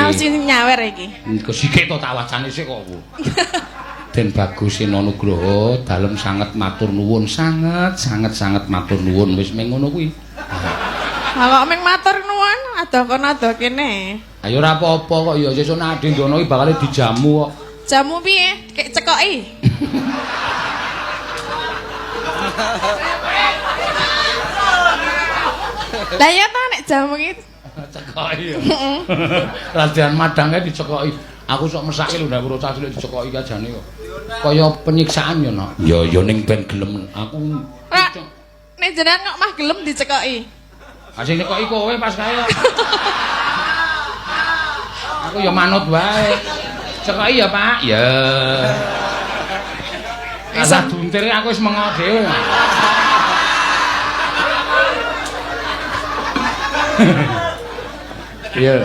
Aku sing nyawer iki. Iku sikik to tak wacane sik kok. Den Bagus Sena Nugroho dalem sanget matur nuwun, sanget sanget sanget matur nuwun wis meng ngono kuwi. Lah kok meng matur nuwun, adoh kono adoh kene. Ayo ora apa-apa kok ya sesuk nek ade ndono iki bakal dijamu kok. Jamu piye? Kek cekoki. Lah ya ta nek jamu iki Cekoki ya. Raden madange dicekoki. Aku sok mesake lho nek bocah cilik dicekoki kajane kok. Kaya penyiksaan ya, Nak. Ya ya ning ben gelem aku. Ora. Nek jenengan kok mah gelem dicekoki. Ah sing nyekoki kowe pas kae. Aku ya manut wae. Cekoki ya, Pak. Ya. Asah duntir aku wis mengo dhewe. Iya.